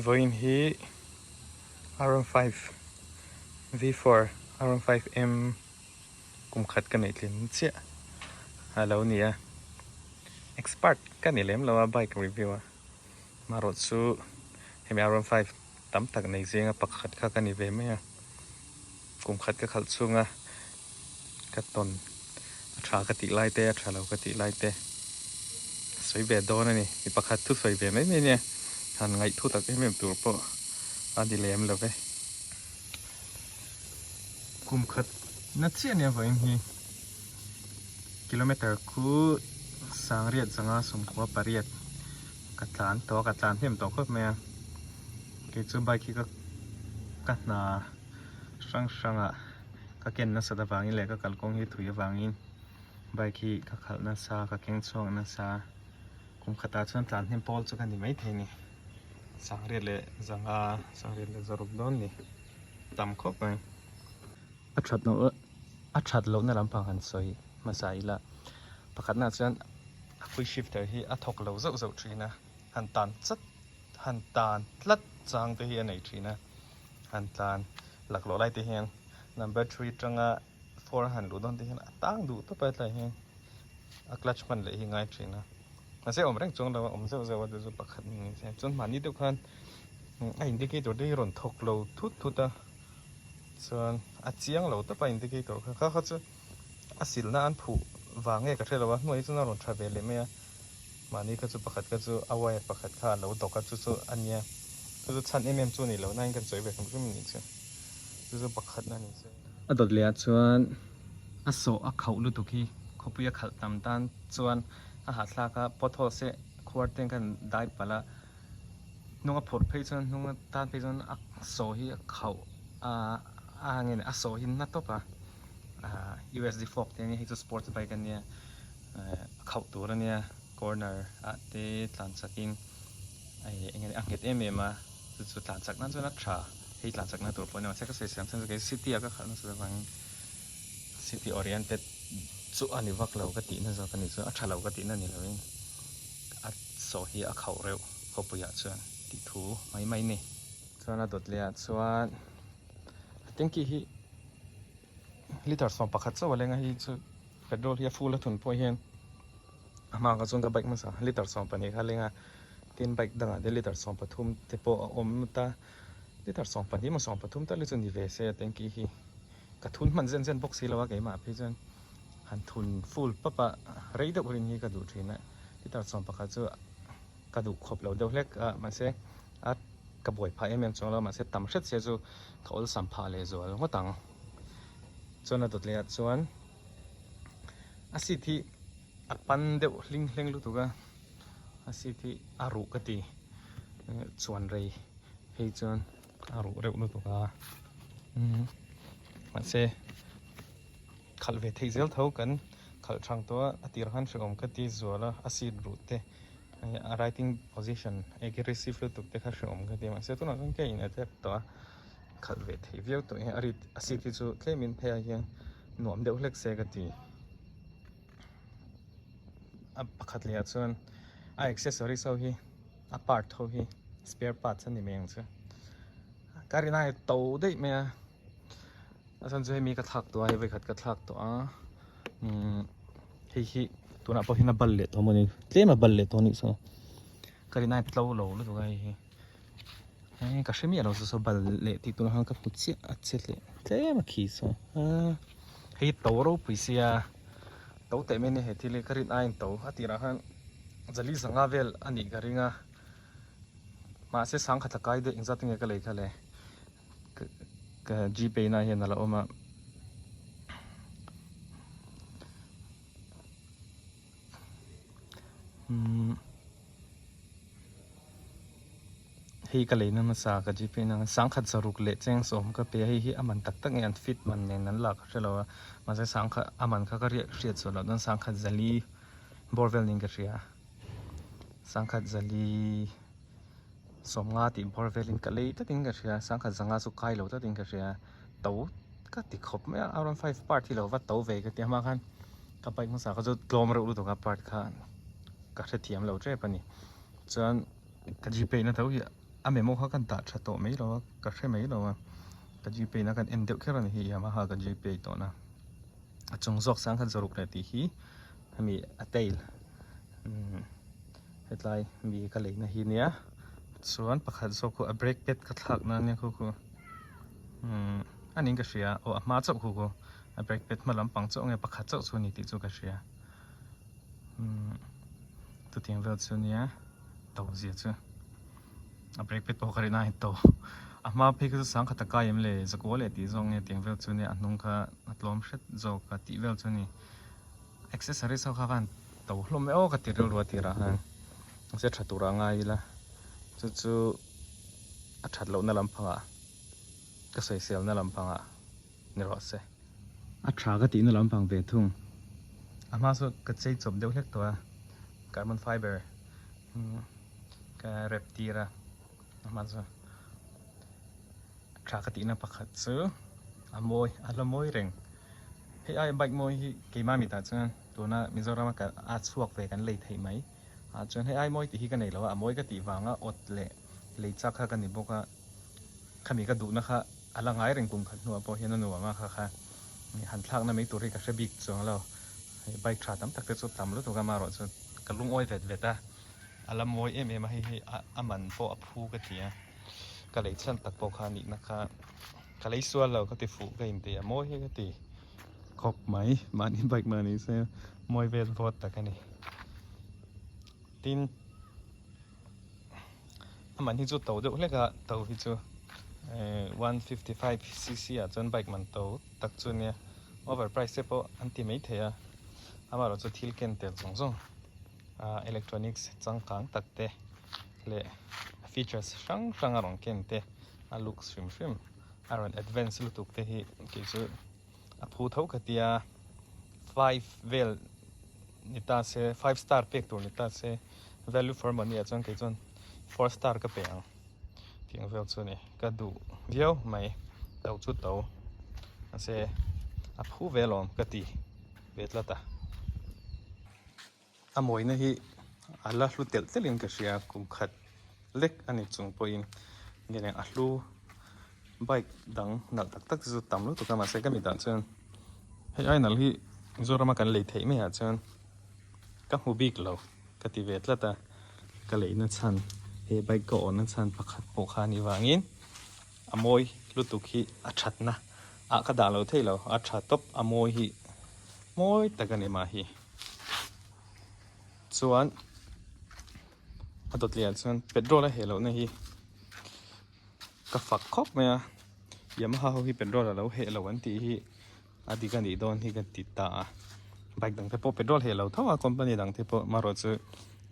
Vawiin hi R15 V4 R15M kum khat ka neih tlin chiah a lo ni a, expert ka ni lem lo a bike review a, amaherawh chu hemi R15 tam tak nei zinga pakhat kha ka ni ve mai a, kum khat ka khalh chhunga ka tawn a tha ka tih lai te a tha lo ka tih lai te sawi ve dawn a ni mi pakhat thu sawi ve mai mai nia han ngaih thu tak em em tur pawh a ni lem lo ve. Kum khat na chiah nia vawiin hi kilometer khu sangriat zanga sawmkhua pariat ka tlan tawh a ka tlan hnem tawh khawp mai a kei chu bike hi ka ka hna hrang hrangah ka ken nasat avangin leh ka kalkawng hi thui avangin bike hi ka khalh nasa ka keng chhuak nasa kum khatah chuan tlan hnem pawl chu ka ni maithei a ni sangriat leh zanga sangriat leh zaruk dawn ni tam khawp mai a that loh a that lohna lampang han sawi hmasa ila pakhatnaah chuan a quick shifter hi a thawk lo zauh zauh thin a han tan chat han tan tlat chang te hi a nei thin a han tlan laklawh lai te hian number three atanga four a han luh dawn te hian a tang duh tawp a hetlai hian a clutch hman leh hi ngai thin a mahse awm reng chuang lo a awm zeuh zeuh a chu chu pakhat ni se chuan mahni deuh khan a indicator te hi rawn thawk lo thut thut a chuan a chiang lo tawp a indicator kha kha kha chu a silna an phuh vang nge ka hre lo a hnuai chuan a rawn tha ve leh mai a mahni kha chu pakhat kha chu a wire pakhat kha a lo dawk a chu chu a nia chu chu chhan em em chu a ni lo nain kan sawi ve hrim hrim a nih chu chu chu pakhat a ni se. A dawt leh ah chuan a sawh a khauh lutuk hi khawpui a khalh tam tan chuan a hahthlak a pothole se khuar te khan dai palh a hnung a phurh phei chuan hnung a tan phei chuan a sawh hi a khauh a a nge ni a sawh hi na tawp a ah U_S_D fork te ania hei chu sports bike ania eh a khauh tur ania corner ah te tlan chak in eh eng nge a nghet em em a chu chu tlan chak nan chuan a tha hei tlan chak na tur pawh a ni mahse ka sawi siam chhan chu kei city ah ka khalh nasa avangin city oriented chu a ni vak lo ka tih na zawk a ni chu a tha lo ka tih na ni lo in a saw hi a khauh reuh khawpui ah chuan tih thu mai mai ni. Chuan a dawt leh ah chuan a tanky hi liter 11 chauh a leng a hei chu petrol hi a full a thun pawh hian a hma kha chuan ka bike hmasa liter 12 kha a leng a tin bike dangah te liter 13 te pawh a awm ta liter 12 emaw 13 tal hi chu ni ve se a tanky hi ka thun hman zen zen bawk si lo a keimah phei chuan han thun full pap a rei deuh rin hi ka duh thin a liter 11 chu ka duh khawp lo deuh hlek a mahse a ka buai phah em em chuang lo mahse tam hret sia chu ka awlsam phah leh zual ngawt ang chuan a dawt leh ah chuan a seat hi a pan deuh hling hleng lutuk a. A seat hi a ruh ka ti chuan rei phei chuan a ruh reuh lutuk a umm mahse khalh ve theih zel tho kan khalh thang tawh a a tir khan hrehawm ka ti zual a a seat ruh te a riding position aggressive lutuk te kha hrehawm ka ti a mahse tunah chuan ka in adapt tawh a khalh ve theih viau tawh hi a rit a seat hi chu tlem in phei ah hian nuam deuh hlek se ka ti. A pakhat leh ah chuan a accessories ho hi a part ho hi spare parts a ni mai ang chu ka rin ai to daih mai a a chhan chu hemi ka thlak tawh a hei vawikhat ka thlak tawh a umm hei hi tunah pawh hian a bal leh tawh a mawni tlem a bal leh tawh a nih saw ka rin ai tlo lo lutuk a hei hi hei ka hre miah lo saw saw bal leh tih tunah khan ka hmu chiah a che leh tlem a khi saw hei to ropui sia. To teh mai a ni he thil hi ka rin aiin to a tirah khan jali zanga vel a nih ka ring a mahse sangkhat a kai daih engzat nge ka lei kha le ka gpay na hian a la awm a. Hei ka leina hmasa ka gpay na sangkhat zaruk leh cheng sawm ka pe a hei hi a man tak tak nge an fit man nen an lak ka hre lo a mahse sangkhat a man kha ka riah hriat suah loh chuan sangkhat zali bawr vel niin ka hria sangkhat zali sawmnga tih bawr velin ka lei tlatin ka hria sangkhat zanga chu kai lo tlatin ka hria to ka ti khawp mai a R one five part hi lo va to ve ka ti a hma khan ka bike hmasa kha chu tlawm reuh lutuk a part kha ka hrethiam lo tep a ni chuan ka gpay na tho hi a memo kha ka dah tha tawh mai lo a ka hre mai lo a ka gpay na kan en deuh kher a ni hi yamaha ka gpay tawh na a chung zawk sang kha zawruk leh tih hi hemi a tail umm hetlai mi ka lei na hi nia chuan pakhat zawk khu a brake pad ka thlak na ania khu khu umm a niin ka hria aw a hma chauh khu khu a brake pad hma lampang chauh nge pakhat chauh chu a ni tih chu ka hria. Umm chutiang vel chu nia to zia chu a brake pad pawh ka rin a to a hma phei kha chu sangkhat a kai em le zakua leh tih zawk nge tiang vel chu nia a hnung kha a tlawm hret zawk a tih vel chu a ni accessories ho kha khan to hlawm e aw ka ti rilru a tirah khan mahse tha turah a ngai ila chu chu a that lohna lampangah ka sawiselna lampangah. ni rawh se. A tha ka tihna lampang ve thung. A hma saw ka chei chawp deuh hlek tawh a, carbon fiber ka rep tir a, a hma chu tha ka tihna pakhat chu a mawi a la mawi reng. Hei aia bike mawi hi keimah mitah chuan tuna Mizoram a ka a chhuak ve kan lei theih mai ah chuan hei ai mawi tih hi ka nei lo a, a mawi ka tih vanga awt leh lei chak kha ka ni bawk a, khami ka duhna kha A la ngai reng kum khat hnuah pawh hian a nuam a kha kha han thlakna mai tur hi ka hre bik chuang lo. Hei bike tha tam tak te chu tam lutuk a amaherawh chu ka lungawi vet vet a, a la mawi em em a hei hi a man pawh a phu ka ti a, ka lei chhan tak pawh kha nihna kha ka lei sual lo ka ti fuh ka inti a mawi hi ka ti khawp mai mahni bike mahni se mawi vel vawt tak a ni. Tin. A man hi chu to deuh hlek a to hi chu ehh 155 cc ah chuan bike man to tak chu ania over price te pawh an ti mai thei a amaherawh chu thil ken tel zawng zawng ah electronics changkang tak te leh features hrang hrang a rawn ken te a looks hrim hrim a rawn advance lutuk te hi kei chu a phu tho ka tia five vel ni ta se five star pek tur ni ta se value for money ah chuan kei chuan four star ka pe ang tih ang vel chu a ni ka duh viau mai to chu to mahse a phu ve alawm ka ti ve tlat a. A mawina hi a la hlu telh telh in ka hria kum khat lek a ni chung pawhin nge a hlu bike dang nalh tak tak chu tam lutuk a mahse ka mi tah chuan hei ai nalh hi Mizoram a kan lei theih mai ah chuan ka hmu bik lo ka ti ve tlat a ka leina chhan he bike ka awhna chhan pakhat pawh kha a nih vangin a mawi lutuk hi a thatna ah ka dah lo thei lo a tha tawp a mawi hi mawi tak a ni mah hi. Chuan a dawt leh ah chuan petrol a heh lohna hi ka fak khawp mai a Yamaha ho hi petrol a lo heh lo an tih hi a dik a nih dawn hi ka ti ta a bike dang te pawh petrol heh lo tho a company dang te pawh marawh chu.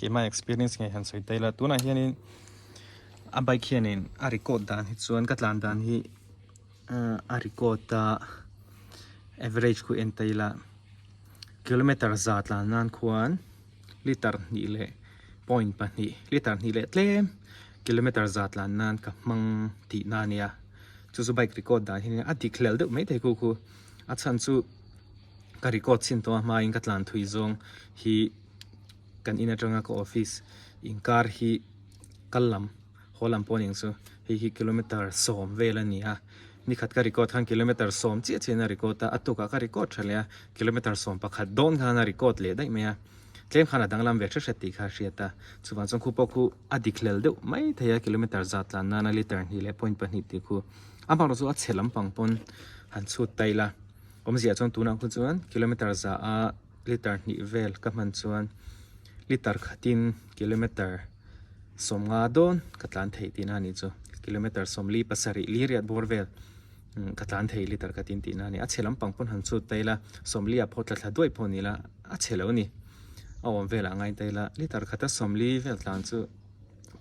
Keimah experience ngei han sawi ta ila tunah hianin a bike hianin a record dan hi chuan ka tlan dan hi a record a average khu en ta ila kilometer za tlan nan khuan liter hnih leh point pahnih liter hnih leh tlem kilometer za tlan nan ka hmang tihna a nia chu chu bike record dan hi a dik hlel deuh maithei khu khu a chhan chu ka record chhin tawh a hmain ka tlan thui zawng hi. Kan in atanga ka office inkar hi kal lam haw lam pawh ning chu hei hi kilometer sawm vel a ni a nikhat ka record khan kilometer sawm chiah chiah in a record a a tukah ka record tha leh a kilometer sawm pakhat dawn khan a record leh daih mai a tlem khan a danglam ve hret hret tih kha a hriat a chuvang chuan khu pawh khu a dik hlel deuh mai thei a kilometer zat tlan nana liter hnih leh point pahnih tih khu amaherawhchu chu a chhe lampang pawn han chhut ta ila awmzia chuan tunah khu chuan kilometer za a. Liter hnih vel ka hman chuan liter khatin kilometer sawmnga dawn ka tlan theih tihna a nih chu. Kilometer sawmli pasarih li riat bawr vel ka tlan thei liter khatin tihna a ni. A chhe lampang pawn han chhut ta ila sawmli ah pawh tla thla duai pawh ni ila a chhe lo a ni. A awm velah ngai ta ila liter khata sawmli vel tlan chu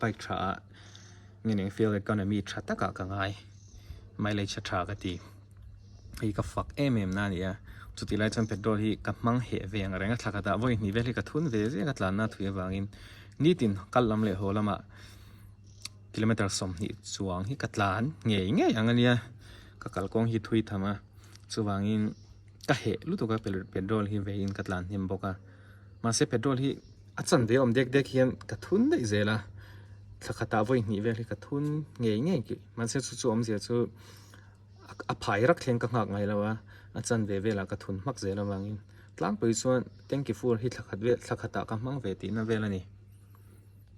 bike tha ah nge eng fuel economy tha takah ka ngai mileage a tha ka ti. Hei ka fak em em na a ni a, chutih lai chuan petrol hi ka hmang heh ve ang reng a, thla khatah vawi hnih vel hi ka thun ve zek a tlanna thui avangin nitin kal lam leh haw lamah kilometer 20 chuang hi ka tlan ngei ngei ang a nia, ka kalkawng hi thui tham a, chuvangin ka heh lutuk a petrol hi veiin ka tlan hnem bawk a, mahse petrol hi a chanve awm dek dek hian ka thun daih zel a, thla khatah vawi hnih vel hi ka thun ngei ngei mahse chu chu awmzia chu. A phai rak thleng ka nghak ngai lo a, a chanve velah ka thun hmak zel avangin tlangpui chuan tanky full hi thla khat vel thla khatah ka hmang ve tihna vel a ni.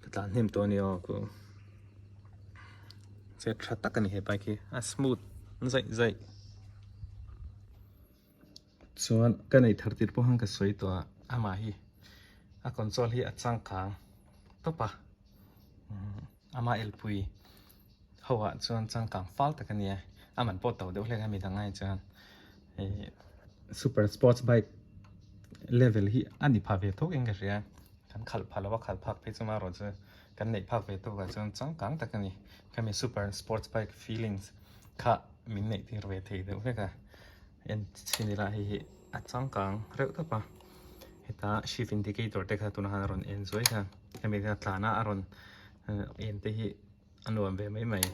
Ka tlan hnem tawh a ni aw ku chet tha tak a ni he bike hi a smooth zaih zaih. Chuan ka neih thar tir pawh khan ka sawi tawh a amah hi a console hi a changkang tawp a ama elpui. Ho ah chuan changkang fal tak a nia a man pawh to deuh hlek a midang ai chuan ih super sports bike level hi a ni pha ve tawk in ka hria kan khalh pha lo a khalh phak phei chu marawh chu kan neih phak ve tawk ah chuan changkang tak a ni khami super sports bike feelings kha min neih tir ve thei deuh hlek a en chhin ila hei hi a changkang reuh tawp a heta shift indicator te kha tunah khan a rawn en zuai kha hemi kha tlana a rawn en te hi. A nuam ve mai mai.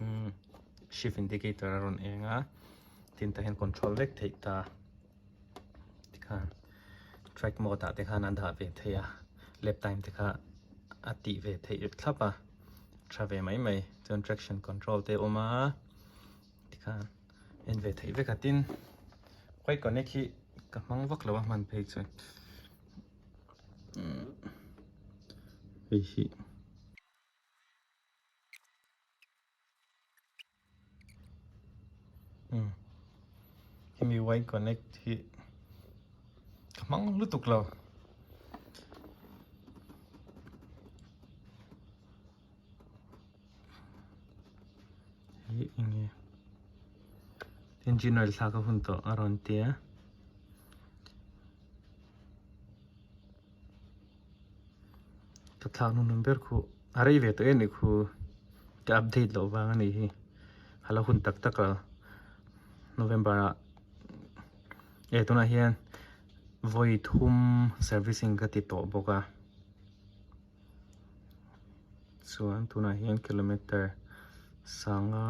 Umm shift indicator a rawn eng a tin tah hian control vek theih ta tikhan track mode ah te khan a dah ve theih a lap time te kha a tih ve theih thlap a tha ve mai mai chuan traction control te a awm a tikhan en ve theih vek a tin quick connect hi ka hmang vak lo a hman phei chuan. Hei hi hemi y connect hi ka hmang lutuk lo hei enge engine oil thlak a hun tawh a rawn tia. Ka thlak hnun ber khu a rei ve tawh em ni khu ka update loh vang a nih hi a la hun tak tak a November ah eh tunah hian vawi thum servicing ka ti tawh bawk a chuan tunah hian kilometer sanga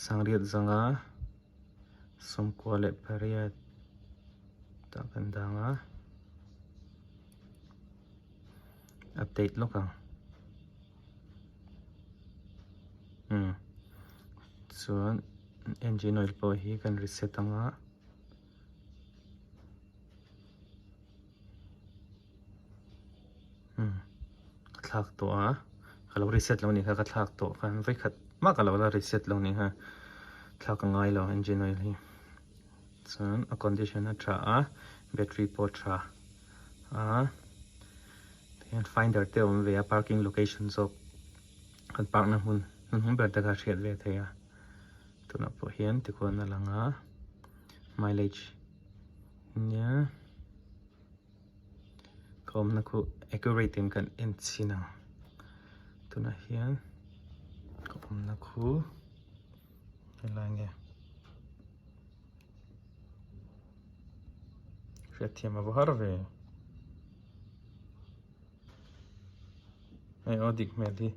sangriat zanga. 98 tah kan dang a update lawk ang umm chuan engine oil pawh hi kan reset ang a. Umm ka thlak tawh a ka lo reset lo nih kha ka thlak tawh khan vawikhat mah ka lo la reset lo nih kha thlak a ngai lo engine oil hi chuan a condition a tha a battery pawh a tha a tihian finder te a awm ve a parking location zawk kan park na hmun hnuhnung ber te kha a hriat ve thei a tunah pawh hian tikhuan a lang a mileage nia. Ka awmna khu accurate in kan en chhin ang. Tunah hian ka awmna khu helai nge hriatthiam a va har ve. Hei aw dik hmel hi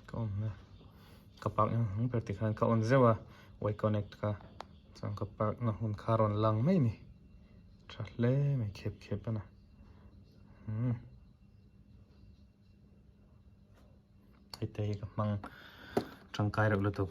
ka awmna ka park na hmun ber tikhan ka on zeuh a y connect kha chuan ka park na hmun kha a rawn lang mai a ni. Tha hle mai khep khep a na umm hei te hi ka hmang tangkai reuh lutuk.